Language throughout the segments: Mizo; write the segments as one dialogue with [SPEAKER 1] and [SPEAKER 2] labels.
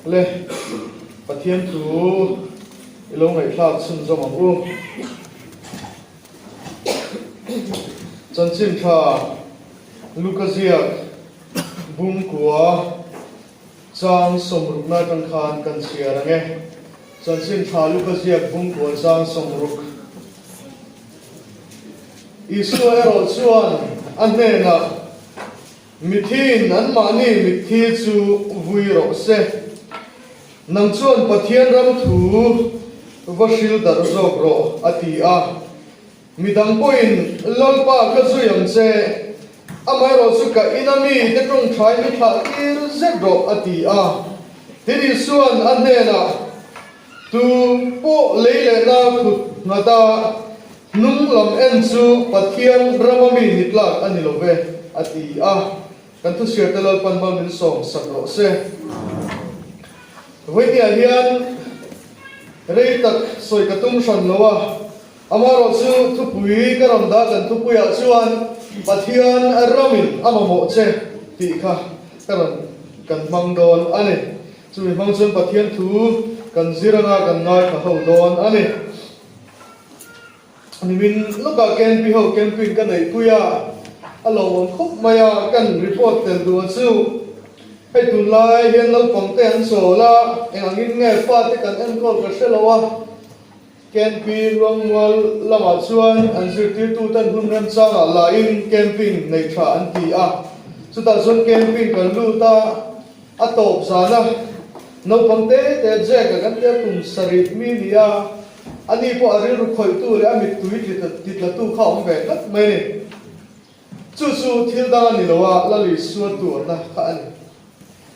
[SPEAKER 1] Le, Pathian thu i lo ngaihthlak chhunzawm ang u. Chanchin tha Luka ziak Bungkua chang sawmrukna atang khan kan chhiar ang e. Chanchin tha Luka ziak Bungkua chang 60. Isua erawh chuan a hnenah, Mithiin anmahni mitthi chu vui rawh se. Nang chuan Pathian ram thu va hril darh zawk rawh, a ti a. Midang pawhin, Lalpa ka zui ang che, amaherawh chu ka ina mi te tawngthai mi thlah tir zet rawh, a ti a. Tin Isua'n a hnenah, Tu pawh lei leh na kut nghat a, hnung lam en chu Pathian rama mi ni tlak a ni lo ve, a ti a. Kan thuchhiarte Lalpan mal min sawm sak rawh se. Vawinia hian rei tak sawi ka tum hran lo a, amaherawh chu thupui ka rawn dah kan thupuiah chuan Pathian ramin a mamawh che tih kha ka rawn kan hmang dawn a ni. Chumi hmang chuan Pathian thu kan zir anga kan ngaithla ho dawn a ni. Nimin lawkah campy ho camping ka neihpui a, a lawmawm khawp mai a, kan report tel duh a chu. Hei tunlai hian naupang te an chawl a, eng angin nge fate kan enkawl ka hre lo a, Campy Luangmual lamah chuan an zirtirtuten hun remchangah lain camping nei tha an ti a, chutah chuan camping kan lut a, a tawp zana naupang te te Jack-a kan tia kum sarih mi ni a, ani pawh a rilru khawihtu leh a mittui titlatu kha a awm ve tlat mai a ni. Chu chu thil dang a ni lo a, Lal Isua tuarna kha a ni.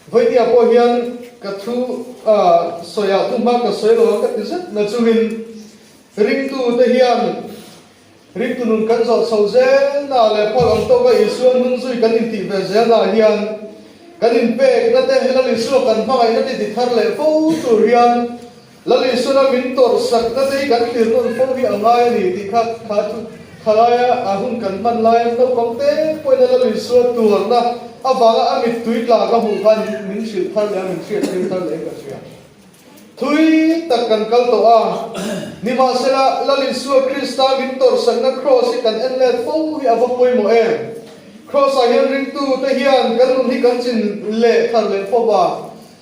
[SPEAKER 1] Vawinia pawh hian ka thu sawiah thuhma ka sawi lo ang ka ti zet na chungin ringtute hian ringtu nun kan zawh chho zelna leh phal ang tawka Isua hnung zui kan intih ve zelnaah hian kan inpekna te Lal Isua kan hmangaihna te ti thar leh fo tur hian Lal Isuna min tawrh sakna te hi kan thlir nawn fo hi a ngai a ni tih kha kha chu khalaia a hun kan hman laia naupang te pawhin a Lal Isua tuarna avanga a mittui tla ka hmuh khan min hrilh thar leh a, min hriat tir thar leh in ka hria. Thui tak kan kal tawh a, nimahsela Lal Isua Krista min tawrh sakna Kraws hi kan en let fo hi a va pawimawh em? Kraws-ah hian ringtute hian kan nun hi kan chin leh thar leh fo va,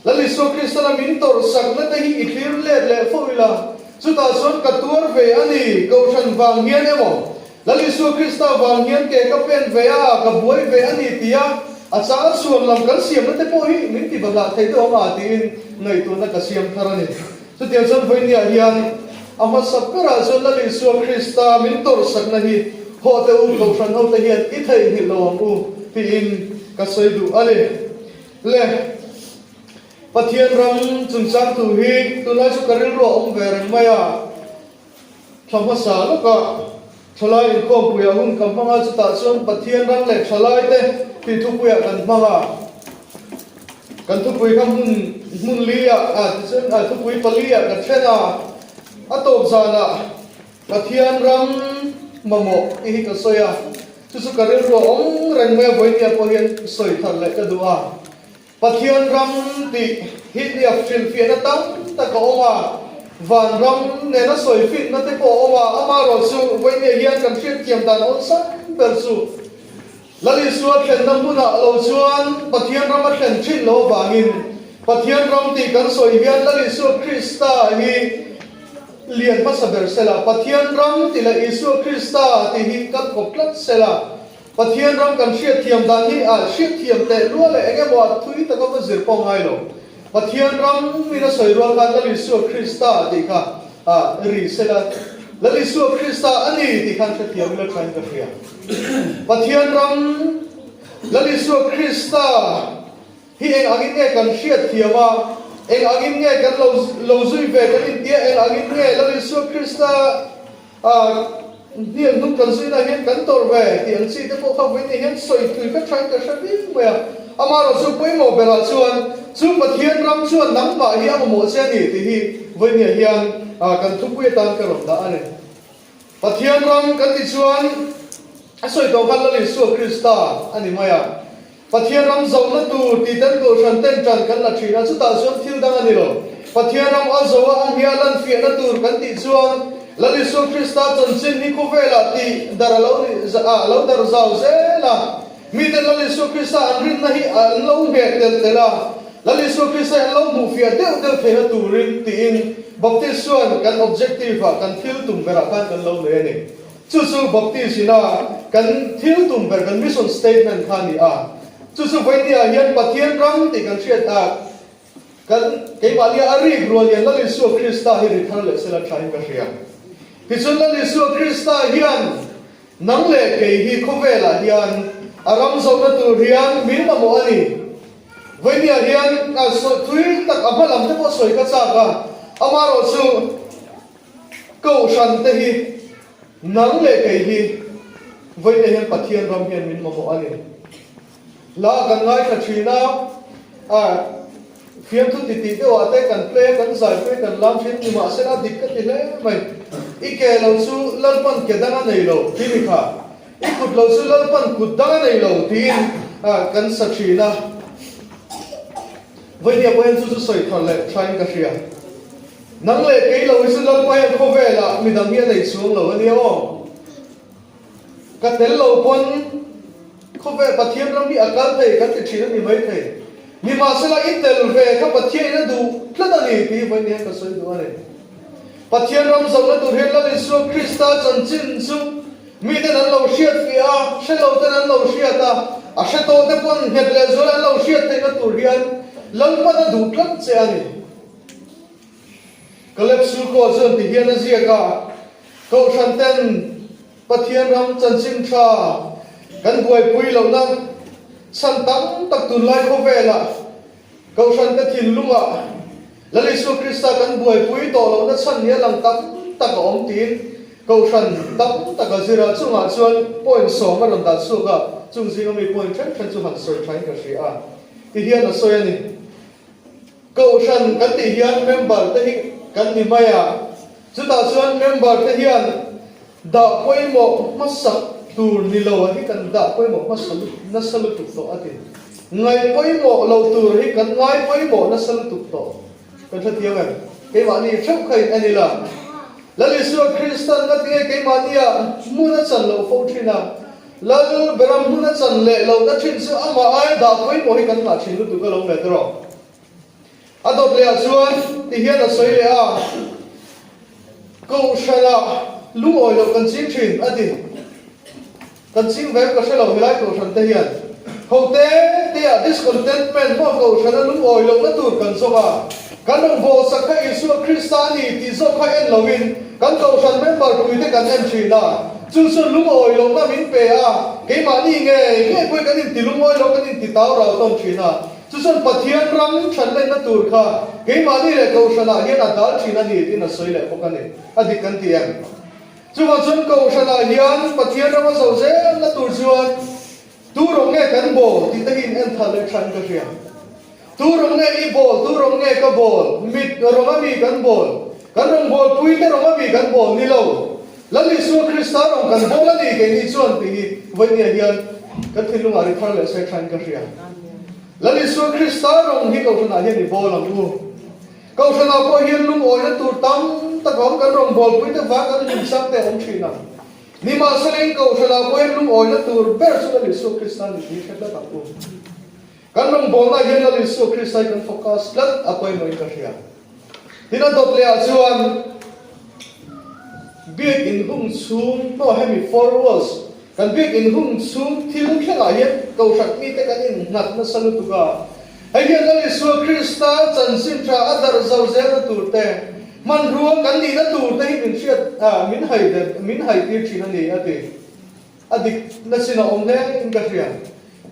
[SPEAKER 1] Lal Isua Kristana min tawrh sakna te hi i thlir let leh fo ila, chutah chuan ka tuar ve a ni, Kohhran vang hian emaw, Lal Isua Krista vang hian ke ka pen ve a, ka buai ve a ni tia a chang a chhuan lam kan siamna te pawh hi min ti bahlah thei deuh ang a tiin ngaihtuahna ka siam thar a ni. Chutiang chuan vawinia hian a hmasa berah chuan Lal Isua Krista min tawrh sakna hi haw teh u, Kohhran ho te hian i theihnghilh lo ang u tiin ka sawi duh a ni. Le, Pathian ram chungchang thu hi tunlai chu ka rilru a awm ve reng mai a, thla hmasa lawkah thalai inkhawmpuiah hun ka hmang a, chutah chuan Pathian ram leh thalaite tih thupuiah kan hmang a, kan thupui kha hmun hmun liah ah tichuan ah thupui paliah ka then a, a tawp zanah Pathian ram mamawh tih hi ka sawi a, chu chu ka rilru a awm reng mai a, vawinia pawh hian sawi thar leh ka duh a. Pathian ram tih hi nia hrilhfiahna tam tak a awm a, van ram nena sawi finna te pawh a awm a, amaherawh chu vawinia hian kan hriatthiam dan awlsam ber chu Lal Isua thlenna hmunah lo chuan Pathian ram a thlen thin lo avangin Pathian ram tih kan sawi hian Lal Isua Krista hi lian hmasa ber sela, Pathian ram tih leh Isua Krista tih hi kan kawp tlat sela, Pathian ram kan hriatthiam dan hi a hriatthiam teh lual leh eng emaw a thui taka va zir pawh ngai lo. Pathian ram min a sawi rual khan Lal Isua Krista tih kha a ri sela, Lal Isua Krista a ni tih khan hrethiam ila thain ka hria. Pathian ram Lal Isua Krista hi eng angin nge kan hriatthiam a, eng angin nge kan lo lo zui ve kan intia, eng angin nge Lal Isua Krista a hnial hnung kan zuina hian kan tawrh ve tih ang chi te pawh kha vawiin hian sawi thui ka thain ka hre viau mai a. Amaherawh chu pawimawh berah chuan chu Pathian ram chuan nangmah hi a mamawh che a ni tih hi vawiin hian kan thupui atan ka rawn dah a ni. Pathian ram kan tih chuan a sawi tawh khan Lal Isua Krista a ni mai a. Pathian ram zohna tur tih ten kohhran ten ṭan kan la ṭhin a, chutah chuan thil dang a ni lo. Pathian ram a zo a, a hnia lan fiahna tur kan tih chuan Lal Isua Krista chanchin hi khawvelah tih dar a lo ni a lo dar zau zel a. Miten Lal Isua Krista an rinna hi an lo ngheh telh telh a, Lal Isua Krista hi an lo hmuh fiah deuh deuh theihna turin tiin Baptist chuan kan objective ah kan thil tum berah khan kan lo nei a ni. Chu chu Baptist ina kan thil tum ber, kan mission statement kha a ni a. Chu chu vawinia hian Pathian ram tih kan hriat a, kan keimahnia a rik rual hian Lal Isua Krista hi ri thar leh sela thain ka hria. Tichuan Lal Isua Krista hian nang leh kei hi khawvelah hian a ram zohna tur hian min mamawh a ni. Vawinia hian tui tak a hma lam te pawh sawi ka chak a, amaherawhchu, Kohhran te hi nang leh kei hi vawiin hian Pathian ram hian min mamawh a ni. Hla kan ngaithla thin a, a fiamthu titih deuh ah te kan play a, kan zai play kan lam thin ni mahsela a dik ka ti hle mai. I ke lo chu Lalpan ke dang a nei lo ti ni kha, i kut lo chu Lalpan kut dang a nei lo tiin kan sa thin a. Vawiin pawh hian chu chu sawi thar leh thain ka hria. Nang leh kei lo hi chu Lalpa hian khawvelah midang hi a nei chuang lo a nia aw. Ka tel lo pawn khawvel Pathian ram hi a kal thei kan ti thin a ni mai thei. Nimahsela i tel ve kha Pathian in a duh tlat a ni tih hi vawiin hian ka sawi duh a ni. Pathian ram zohna tur hian Lal Isua Krista chanchin chu miten an lo hriat fiah a, hre lo ten an lo hriat a, a hre tawh te pawn nghet leh zual an lo hriat theihna tur hian Lalpan a duh tlat che a ni. Caleb Sulko chuan ti hian a ziak a, Kohhran ten Pathian ram chanchin tha kan buaipui lohna chhan tam tak tunlai khawvelah Kohhran te thinlungah Lal Isua Krista kan buaipui tawh lohna chhan hi a lang tam tak a awm tiin Kohhran tam tak a zir a, chungah chuan point sawm a rawn dah chhuak a, chung zinga mi point then then chu han sawi thain ka hria a, ti hian a sawi a ni. Kohhran kan tih hian member te hi kan ni mai a, chutah chuan member te hian dah pawimawh hmasak tur ni lo hi kan dah pawimawh hmasa nasa lutuk tawh a ti. Ngaih pawimawh lo tur hi kan ngai pawimawh nasa lutuk tawh. Kan hrethiam em? Keimahni theuh kha in en ila. Lal Isua Kristan nga tinge keimahnia hmun a chan loh fo thin a, Lal beram hmun a chan leh lohna thin chu amah aia dah pawimawh hi kan ngah thin lutuk a lo let rawh. A dawt leh ah chuan ti hian a sawi leh a, Kohhranah lungawi loh kan ching thin a ti. Kan ching ve ka hre lo helai kohhran te hian ho te te ah discontentment maw kohhran a lungawi lohna tur kan zawk a, kan rawn bawlsak kha Isua Krista a ni tih zawk kha en loin kan kohhran member pui te kan en thin a, chu chuan lungawi lohna min pe a, keimahni ngei ngei pawhin kan inti lungawi lo kan inti tau rau tawn thin a, chu chuan Pathian ram thatlenna tur kha keimahni leh kohhranah hian a dal thin a ni tiin a sawi leh bawk a ni, a dik kan ti em? Chuvang chuan Kohhranah hian Pathian rama zo zelna tur chuan tu rawng nge kan bawl tih te hi in en thal leh tha in ka hria. Tu rawng nge i bawl, tu rawng nge ka bawl, mit rawng a mi kan bawl, kan rawng bawlpui te rawng a mi kan bawl ni lo. Lal Isua Krista rawng kan bawl a ni keini chuan tih hi vawinia hian kan thinlungah ri thar leh se tha in ka hria. Lal Isua Krista rawng hi Kohhranah hian i bawl ang u. Kohhranah pawh hian lungawina tur tam tak a awm, kan rawngbawlpui te vang kan hlimsang te a awm thin a. Nimahselain Kohhranah pawh hian lungawina tur ber chu Lal Isua Krista ni tih hi hre tlat ang u. Kan rawngbawlnaah hian Lal Isua Krista hi kan focus tlat a pawimawhin ka hria. Tin a dawt lehah chuan Biak inhung chhung pawh hemi four walls Kan biakinn hung chhung thil thlengah hian Kohhran mite kan innghat nasa lutuk a. Hei hian Lal Isua Krista chanchin tha a darh zo zelna tur te, hmanrua kan nihna tur te hi min hriat a, min hai der, min haitir thin a ni, a ti. A dikna chin a awm hle in ka hria.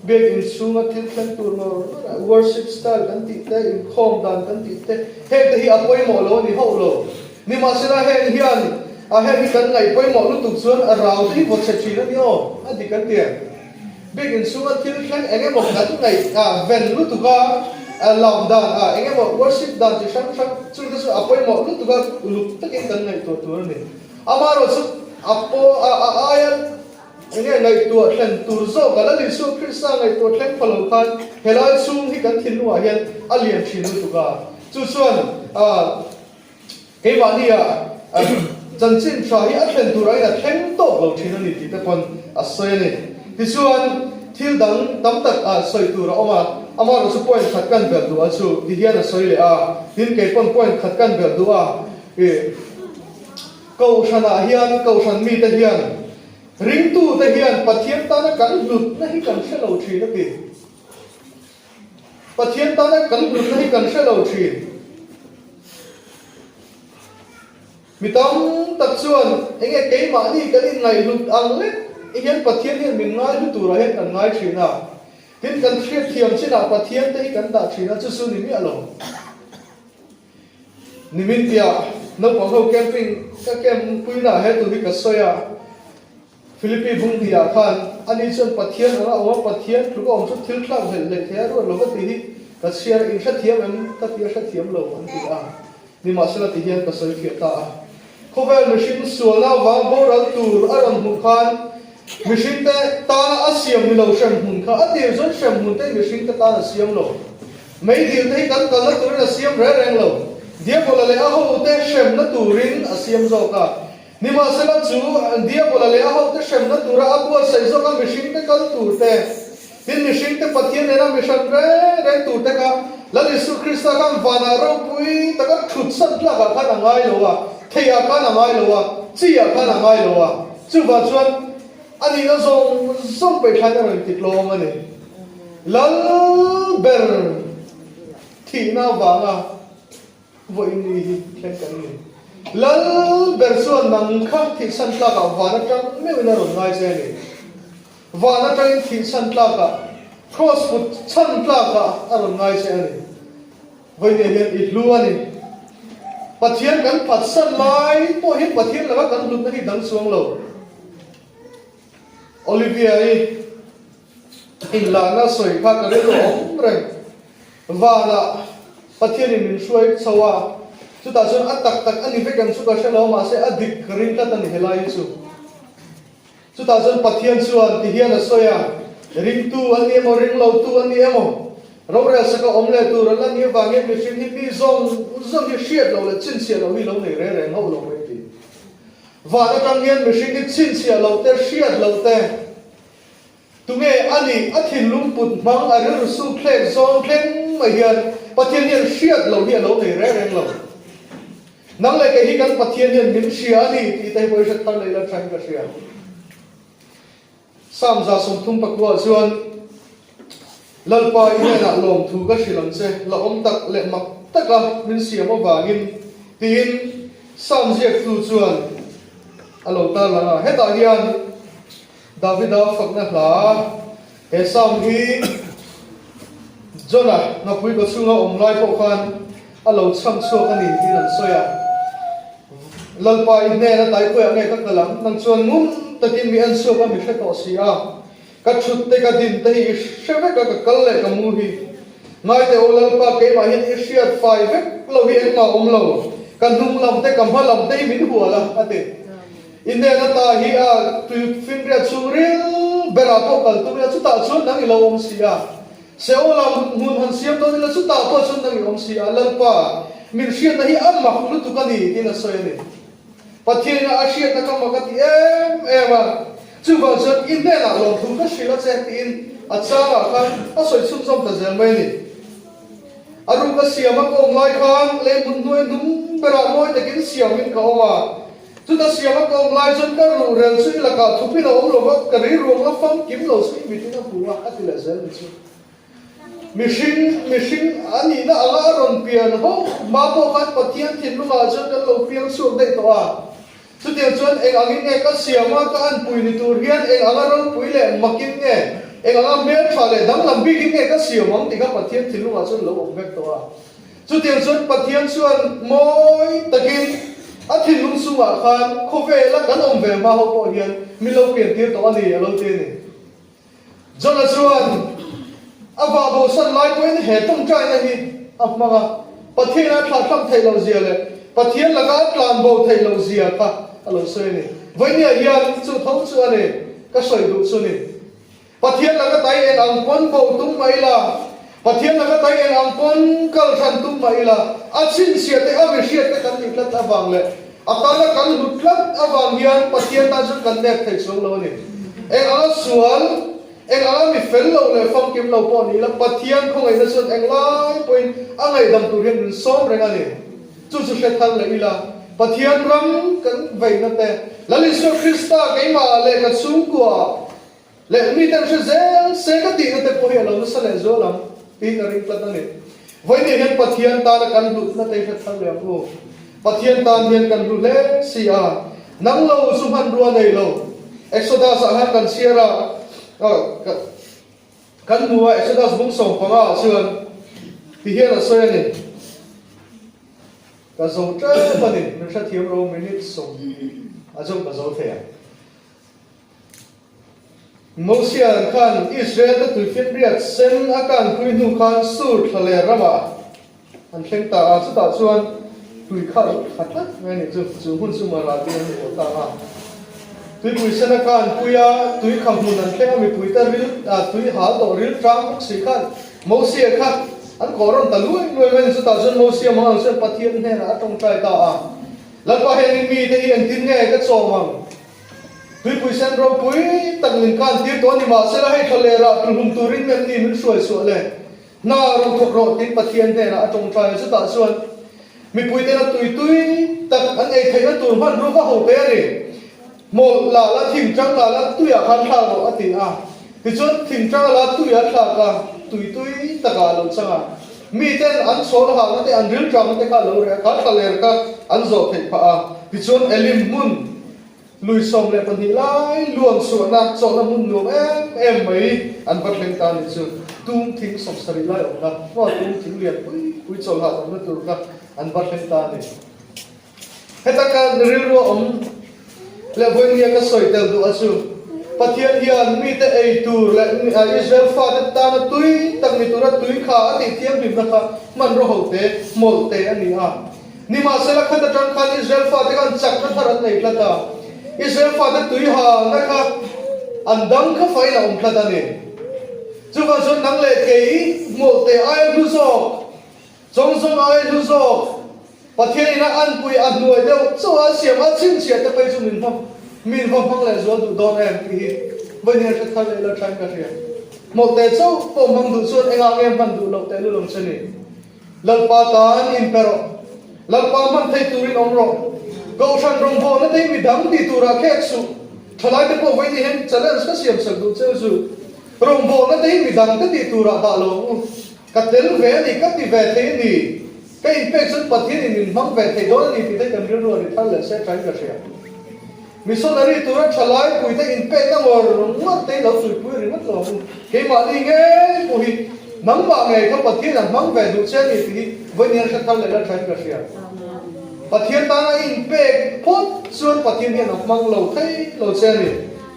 [SPEAKER 1] Biakinn chhunga thil thleng tur ngawr ngawr a, worship style kan tih te, inkhawm dan kan tih te, heng te hi a pawimawh lo a ni hauh lo. Nimahsela heng hian a heng hi kan ngaih pawimawh lutuk chuan a rau te hi vaw chhe thin a ni aw, a dik an ti em? Biakinn chhunga thil thleng eng emaw kan ngaih a ven lutuk a, a lam dan a eng emaw worship dan chi hrang hrang chung te chu a pawimawh lutuk a, uluk takin kan ngaihtuah tur a ni. Amaherawhchu a paw a aia. Enge ngaihtuah thlen tur zawk a Lal Isua Krista ngaihtuah thleng pha lo khan helai chhung hi kan thinlungah hian a lian thin lutuk a. Chu chuan keimahnia chanchin tha hi a thlen tur angin a thleng tawk lo thin a ni tih te pawn a sawi a ni. Tichuan thil dang tam tak sawi tur a awm a, amaherawh chu point khat kan belh duh a chu ti hian a sawi leh a, tin kei pawn point khat kan belh duh a. Kohhranah hian Kohhran mite hian ringtute hian Pathian tana kan hlutna hi kan hre lo thin a ti. Pathian tana kan hlutna hi kan hre lo thin. Mi tam tak chuan enge keimahni kan inngaihhlut ang lek hian Pathian hian min ngaihlu turah hian kan ngai thin a. Tin, kan hriatthiam chinah Pathian te hi kan dah thin a, chu chu ni miah lo. Nimin piah naupang ho camping ka camp puina he tur hi ka sawi a, Philippi bung hnih ah khan ani chuan Pathian anga awm a, Pathian tluk a awm chu thil thlak hlelh hleh thei a ruat lo va tih hi ka chhiar a, in hrethiam em ka ti a hrethiam lo an ti a, nimahsela ti hian ka sawi fiah ta a. Khawvel mihring sualna avang boral tur a rawn hmuh khan mihringte tana a siam ni lo hremhmun kha a tir chuan hremhmun te mihringte tan a siam lo. Meidil te hi kan kalna turin a siam reng reng lo. Diabola leh a hote hremna turin a siam zawk a. Nimahsela chu Diabola leh a hote hremna tura a buatsaih zawk a mihringte kal tur te, Tin, mihringte Pathian nena mi hran reng reng turte kha Lal Isu Krista khan vanah ropui taka thut san tlakah khan a ngai lo a, theiah khan a ngai lo a, chiah khan a ngai lo a. Chuvang chuan a nihna zawng zawng peihthlan a rawn ti tlawm a ni. Lal ber thihna avanga Vawiin ni hi thleng kan ni. Lal ber chuan nang kha thihchhan tlakah van atang meuhin a rawn ngai che a ni. Van atangin thihchhan tlakah, kraws put chhan tlakah a rawn ngai che a ni. Vawiin hian i hlu a ni. Pathian kan phatsan lai pawh hian Pathian laka kan hlutna hi dang chuang lo. Olivia-i inlahna sawi kha ka rilru a awm reng. Vanah Pathianin min hruai chho a, chutah chuan a tak tak a ni vek ang chu ka hre lo, mahse a dik ka ring tlat a ni helai hi chu. Chutah chuan Pathian chuan ti hian a sawi a, Ringtu an ni emaw, ringlotu an ni emaw, rorel saka awm leh tur an la nih avangin mihring hi mi zawng zawng hi hriat loh leh chhinchhiah loh hi lo nei reng reng hauh lo mai ti. Van atang hian mihring hi chhinchhiah loh te, hriat loh te, Tunge a nih? A thinlung put hmang a rilru suk thlek zawng thleng mai hian Pathian hian hriat loh hi a lo nei reng reng lo. Nang leh kei hi kan Pathian hian min hria a ni tih te hi pawh i hre thar leh ila thain ka hria. Psalm 33 pakuah chuan, Lalpa i hnenah lawmthu ka hrilh ang che, la awm tak leh mak taka min siam avangin tiin Psalm ziaktu chuan a lo tarlang a. Hetah hian Davida fakna hla he Psalm hi Jonah ngapui kaw chhunga awm lai pawh khan a lo chham chhuak a ni tiin an sawi a. Lalpa i hnen a taikawih ah nge ka kal ang? Nang chuan ngun takin mi en chhuak a mi hre tawh si a. Ka thut te ka din te hi i hre vek a ka kal leh ka mu hi. Ngai teh aw Lalpa keimah hian i hriat fai vek lo hi engmah awm lo. Ka hnung lam te ka hma lam te hi min hual a a ti. I hnen ata hi a tui finriat chhung ril berah pawh kal tum ila chutah chuan nang i lo awm si a. Seola hmun han siam dawn ila chutah pawh chuan nang i awm si a. Lalpa, min hriatna hi a mak lutuk a ni tiin a sawi a ni. Pathianin a hriatna ka mak a ti em em a, chuvang chuan i hnenah lawmthu ka hrilh a che tiin a changah khan a sawi chhunzawm ta zel mai a ni. A ruka siama ka awm lai khan lei hmun hnuai hnung berah mawi takin siamin ka awm a. Chuta siama ka awm lai chuan ka ruhrel chu i lakah thupin a awm lo va, ka riruang la famkim lo chu i mitin a hmu a, a ti leh zel ni chu. Mihring, mihring a nihna anga a rawn pian ho hma pawh khan Pathian thinlungah chuan kan lo piang chhuak daih tawh a. Chutiang chuan eng angin nge ka siama ka anpui ni tur hian eng anga ropui leh makin nge, eng anga hmeltha leh danglam bikin nge ka siam ang tih kha Pathian thinlungah chuan lo awm vek tawh a. Chutiang chuan Pathian chuan mawi takin a thinlung chungah khan khawvela kan awm ve hma ho pawh hian min lo piantir tawh a ni, a lo ti a ni. Jonah chuan a vah bosan lai pawhin he tawngtaina hi a hmang a, Pathian a thlahthlam theih loh zia leh Pathian laka a tlan bo theih loh zia kha a lo sawi a ni. Vawinia hian chu tho chu a ni. Ka sawi duh chu ni. Pathian laka tai en ang pawn bo tum mah ila, Pathian laka tai en ang pawn kal hran tum mah ila, a chhinchhiah te a mihriat te kan nih tlat avang leh a tana kan hlut tlat avang hian Pathian tan chuan kan nep thei chuang lo a ni. Eng anga sual, eng anga mi fel lo leh famkim lo pawh ni ila, Pathian khawngaihna chuan eng lai pawhin a ngaihdam tur hian min sawm reng a ni. Chu chu hre thar leh ila, Pathian ram kan veina te, Lal Isua Krista keimah leh ka chhungkua leh miten hre zel se ka tihna te pawh hi a lo nasa leh zual ang tiin a ring tlat a ni. Vawiin hian Pathian tana kan hlutna te hi hre thar leh ang u. Pathian tan hian kan hlu hle si a, nang lo chu hmanrua nei lo. Exodus ah khan kan chhiar a, Kan hmu a, Exodus bung 15 ah chuan ti hian a sawi a ni, Ka zo tlem a ni, min hrethiam ro minute sawm a zawng ka zo thei ang. Mosian khan Israel te tuifinriat sen a kanpui hnu khan Sur thla leh ramah An thleng ta a, chutah chuan tui kha a lo tha tlat mai a nih chu, chu hmun chu Mara tiin an haw ta a. Tuipui sen a khan pui a, tui kha hmun an thleng a, mipui te ril tui hal tawh ril tang bawk si khan Mosia kha an kawh rawn ta luai luai mai a ni, chutah chuan Mosia hmang ang chuan Pathian hnenah a tawngtai ta a, Lalpa heng mite hi engtin nge ka chawm ang? Tuipui sen ropui tak min kan tir tawh a ni, mahsela hei thla leh rah tluhlum turin em ni min hruai suah le? Hna rawn thawk rawh tiin Pathian hnenah a tawngtai a, chutah chuan mipui tena tui tui tak an ei theihna tur hmanrua kha ho te a ni. Hmawlh la la, thingtang la la, tuiah khan thlak rawh a ti a. Tichuan thingtang a la tuiah a thlak a, tui tui takah a lo chang a. Miten an chhawl hahna te, an rilṭamna te kha a lo reh a, kha thlaler kha an zawh theih phah a. Tichuan Elim hmun Lui 12 lai luan chhuahna chawlhna hmun nuam em em mai an va thleng ta nih chu. Tum thing 70 lai awmna, hma tum thing lian pui pui chawlhah awmna tur kha an va thleng ta a ni. Heta ka rilrua awm leh vawinia ka sawi tel duh a chu, Pathian hian mite ei tur leh Israel fate tana tui tak ni tura tui kha a tih thianghlimna kha hmanraw ho te, hmawlh te a ni a. Nimahsela khat atang khan Israel fate khan chakna thar an nei tlat a, Israel fate tui halna kha an dang kha fain a awm tlat a ni. Chuvang chuan nang leh kei hmawlh te aia hlu zawk, chawng zawng aia hlu zawk, Pathianin a anpui a hnuai deuh chauh a siam a chhinchhiah te phei chu min hma min va hmang leh zual duh dawn em tih hi vawiin hre thar leh la thain ka hria. Hmawlh te chauh pawh hmang duh chuan engah nge hman duh loh tehlul ang che ni? Lalpa tan in pe rawh. Lalpa hman theih turin awm rawh. Kohhran rawngbawlna te hi midang ti turah khek suh. Thalai te pawh vawiin hian challenge ka siam sak duh cheu chu. Rawngbawlna te hi midang te ti turah dah lo ang u. Ka tel ve a ni, ka ti ve thei a ni. Ka inpek chuan Pathian in min hmang ve thei dawn a ni tih te kan rilru a ri thar leh se thain ka hria. Missionary tura thalai puite inpekna ngawr ngawr te hi lo tuipui ringawt lo ang u. Keimahni ngei pawh hi nangmah ngei kha Pathian a hmang ve duh che a ni tih hi vawiin hre thar leh la thain ka hria. Pathian tana i inpek phawt chuan Pathian hian a hmang lo thei lo che a ni.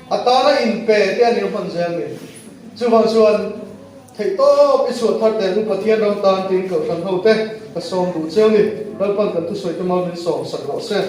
[SPEAKER 1] A tana inpe te a ni a hman zel ni. Chuvang chuan theihtawp i chhuah thar teh ang u Pathian ram tan tiin Kohhran ho te ka sawm duh cheu ni. Lalpan kan thusawi te mal min sawm sak rawh se.